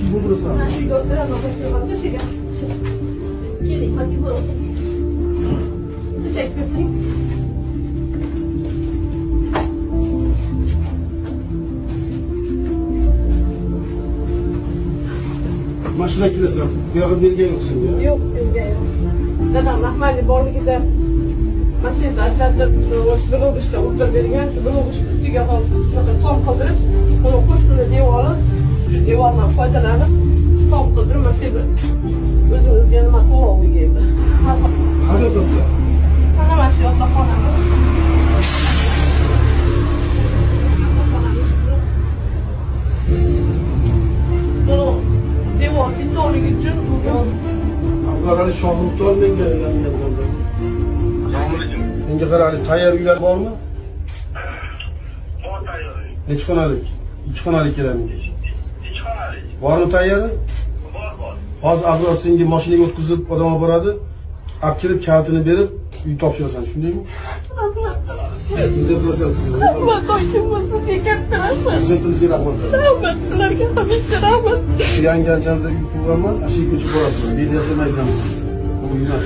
Uyga o'tirasan. Mana shu uyga o'tiraman, to'shaga. Keling, hadi bu o'tiring. To'shak berting. Mashina kelasan. Bu yog'i bergan yo'qsan ya. Yo'q, bergan yo'q. Dadam rahmatli borligida mashinada ajratib, o'sha bir o'tirib bergan, shu bir ustiga hozir shunaqa tom qildirib, uni qo'shni devori, shu devordan foydalanib tom qildirib, mana shu o'zimizga nima to'g'ri keldi. Qayerda o'tirasizlar? Mana mana shu yotoqxonamiz. Buni devor betonligi uchun bugun Abdurali Shohruxton menga uylangan. Menga qarali, tayyor uylar bormi? Bor, tayyor uy. Necha xonalik? 2 xonalik kerak menga. 2 xonalik. Bormi tayyori? Bor, bor. Hozir Abror senga mashinaga o'tkazib odam olib boradi. Olib kelib kalitini berib uy topshirasan, shundaymi? Bunday qilasan qizim. Rahmat, oyim, sizga katta rahmat. Prezidentimizga rahmat. Rahmat sizlarga, hamisha rahmat. Yangi Anchanda uy qurganman, ana shu yerga ko'chib borasizlar. Bu yerda yashamaysan. Bu uy emas.